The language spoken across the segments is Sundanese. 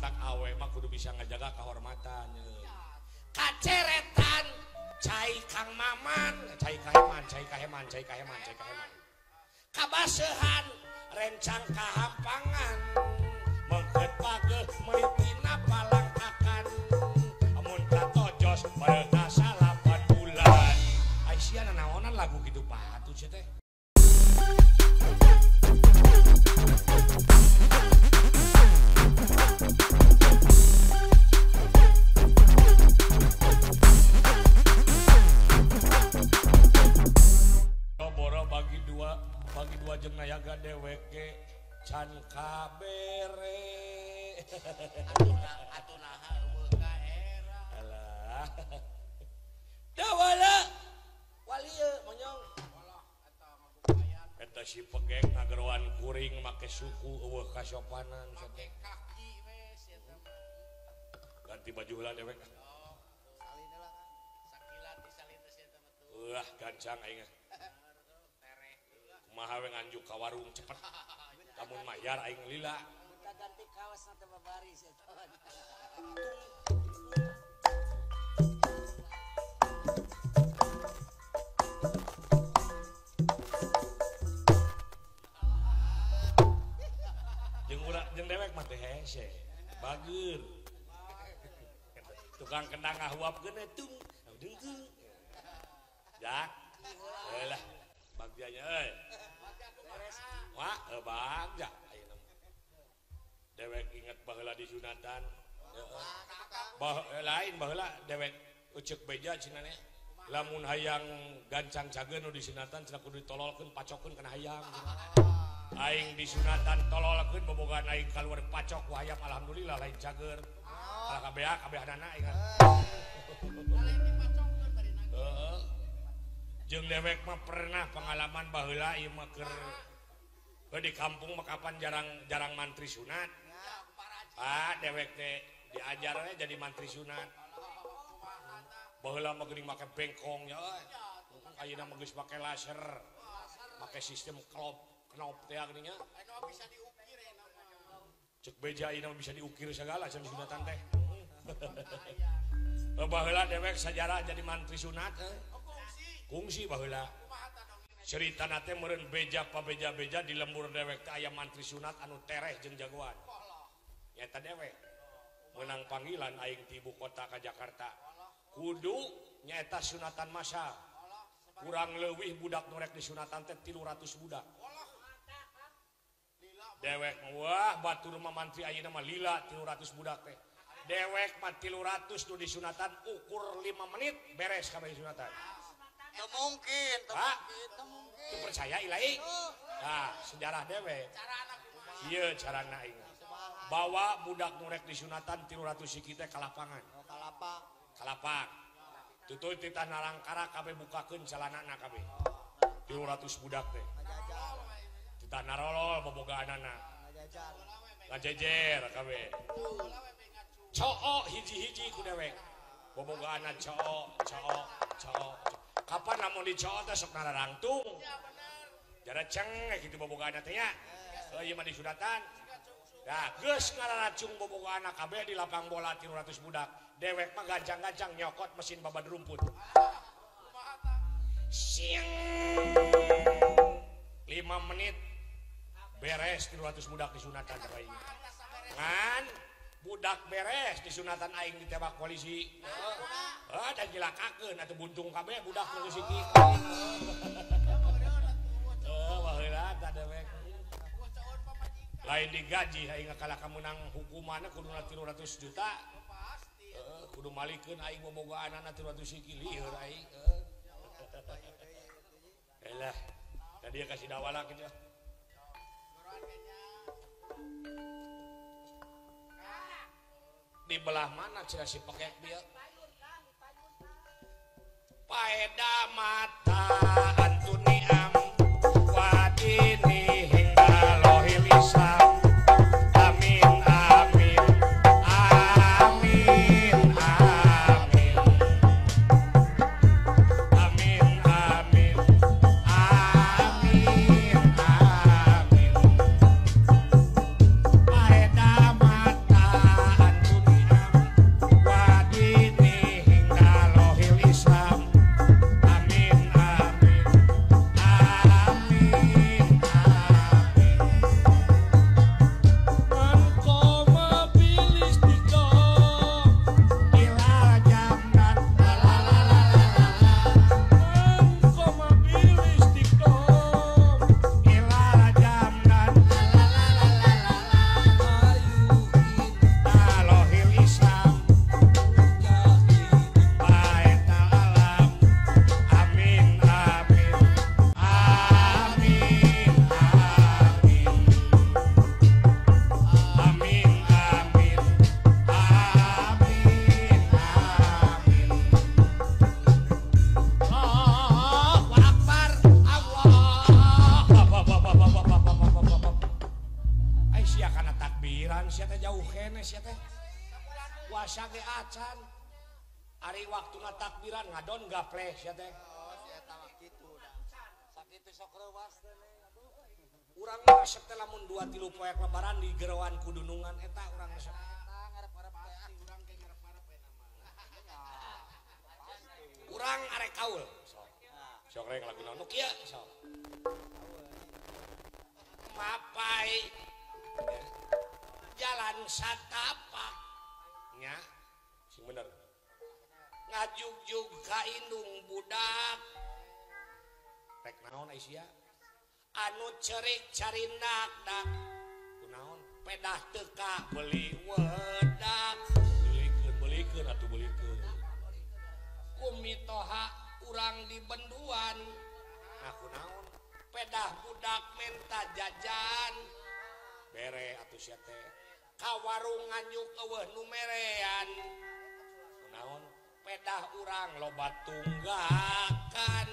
Matak awe mah kudu bisa ngajaga kehormatan. Kaceretan cai Kang Maman, cai kaheman, cai kaheman, cai kaheman, cai kaheman. Kabasehan rencang kahampangan, mengkeut pageuh meuli tina palangkakan. Amun katojos bareuna 9 bulan. Ai sia nanaonan lagu kitu patut sia teh. Bagi dua jeung nayaga dewek ge can kabere. Atuh naha eueuh ka era. Alah. Dawala walieu monyong. Eta si pegek ngageroan kuring make suku eueuh kasopanan make kaki we sia teh. Ganti baju heula dewek. Oh, salin heula kan. Sakilat disalin teh sia teh mah tuh. Wah, gancang aing. Kumaha we nganjuk ka warung cepet. Lamun mayar aing lila. Kita ganti kaos na teh babaris eta. Jeung urang jeung dewek mah teh hese. Bageur. Tukang kendang ngahuapkeun tung dengkeung. Jak. Heulah bagjanya euy. Wah, bagja ayeuna. Dewek inget baheula di sunatan. Bah lain baheula dewek uceuk beja cenah nya. Lamun hayang gancang cageun nu di sunatan cenah kudu ditololkeun pacokeun kana hayang. Aing di sunatan tololkeun bobogaan aing kaluar pacok ku hayam alhamdulillah lain cager. Kalah kabeh kabehanana aing. Lain dipacokkeun bari nage. Heeh. Jeung dewek mah pernah pengalaman baheula ieu mah keur di kampung mah kapan jarang mantri sunat. Ah, dewek teh diajarnya jadi mantri sunat. Baheula mah geuning make bengkong ya euy. Ayeuna mah geus make laser. Make sistem klop knop teh geuning nya. Bisa diukir ya mah. Cek beja ayeuna mah bisa diukir segala cenah sunatan teh. Baheula dewek sajarah jadi mantri sunat euy. Kungsi baheula. Cerita nate meureun beja pabeja-beja di lembur dewek teh aya mantri sunat anu tereh jeung jagoan. Nyata dewek meunang panggilan aing ti ibu kota ka Jakarta. Kudu nyaeta sunatan massal. Kurang leuwih budak nu rek disunatan teh 300 budak. Dewek wah batur mah mantri ayeuna mah lila 300 budak teh. Dewek mah 300 nu disunatan ukur 5 menit beres kabeh sunatan. Teu mungkin, teu mungkin, teu mungkin. Teu percaya ilahi. Nah, sejarah dewek. Ieu carana aing. Bawa budak nu rek disunatan 300 siki teh ka lapangan. Oh, ka lapak. Ka lapak. Tutuy titah narangkara kabeh bukakeun calanana kabeh. 300 budak teh. Titah narolol bobogaanana. Ngajejer kabeh. Coo hiji-hiji ku dewek. Bobogaanna coo, coo, coo. Kapan lamun dicoo teh sok nararangtung. Jara ceng kitu bobogaanna teh nya. Ieu mah disunatan. Nah, geus ngararacung bobogaanna kabeh di lapang bola 300 budak. Dewek mah gancang-gancang nyokot mesin babad rumput. Siang 5 menit beres 300 budak disunatan aing. Ngan budak beres disunatan aing ditebak polisi. Heeh, dan jilakakeun atuh buntung kabeh budak nu siki. Heuh, baheula tah dewek. Lain digaji aing kalah kameunang hukumanna kuduna 300 juta. Heeh, kudu malikeun aing bobogaanana 300 siki lieur aing. Elah, tadi kasih dawala kitu. Di belah mana cenah si pekek dia? Paeda mata antuni am wadini hingga lohil isam. Amin amin amin amin amin amin amin amin. Paeda mata sia teh. Puasa ge acan. Ari waktuna takbiran ngadon gapleh sia teh. Oh, si eta mah kitu da. Sakitu sok reuwas teh. Urang mah resep teh lamun 2 3 poek lebaran di geroan kudunungan eta urang resep. Eta ngarep-ngarep pasti urang ge ngarep-ngarep we nama. Urang arek kaul. Sok. Sok rek lagu naon nu kieu sok. Mapai jalan satapak nya sing bener. Ngajugjug ka indung budak. Rek naon ai sia? Anu cerik carinak dak kunaon pedah teu ka beuli wedak beulikeun beulikeun atuh beulikeun kumitoha urang di benduan nah kunaon pedah budak menta jajan bere atuh sia teh ka warung nganjuk eueuh nu merean kunaon pedah urang loba tunggakan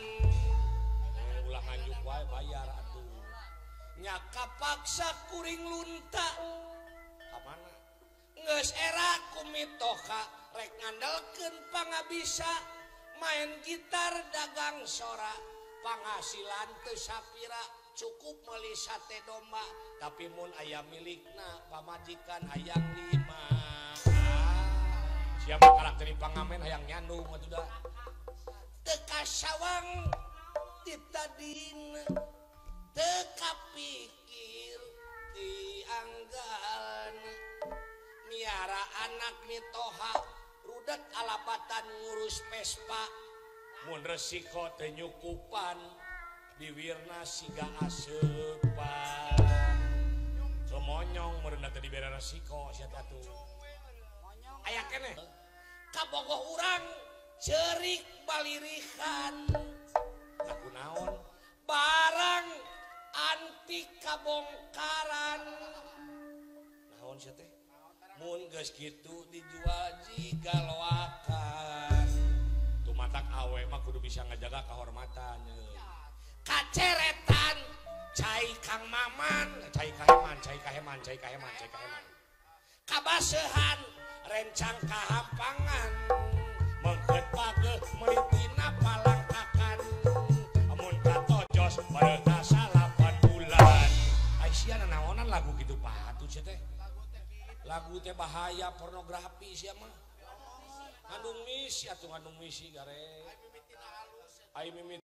ulah nganjuk wae bayar atuh nya kapaksa kuring lunta ka mana geus era kumitoha rek ngandelkeun pangabisa main gitar dagang sora panghasilan teu sapira cukup meuli sate domba tapi mun aya milikna pamajikan hayang lima. Siapa karakter pangamen hayang nyandung atuh da teu kasawang titadina teu kapikir dianggal miara anak mitoha rudet alabatan ngurus Vespa mun resiko teu nyukupan biwirna siga aseupan kemonyong meureun teh dibere resiko sia teh atuh aya keneh kabogoh urang ceurik balirihan aku naon barang antik kabongkaran naon sia teh mun geus kitu dijual jiga loakan tumatak awe mah kudu bisa ngajaga kehormatan kaceretan cai Kang Maman cai kaheman cai kaheman cai kaheman cai kaheman kabasehan rencang kahampangan mengkeut pageuh meuli tina palangkakan amun katojos bareuh salapan bulan ai sia nanaonan lagu kitu patut sia teh lagu teh bahaya pornografi sia mah ngandung misi atuh ngandung misi gare ai mimiti.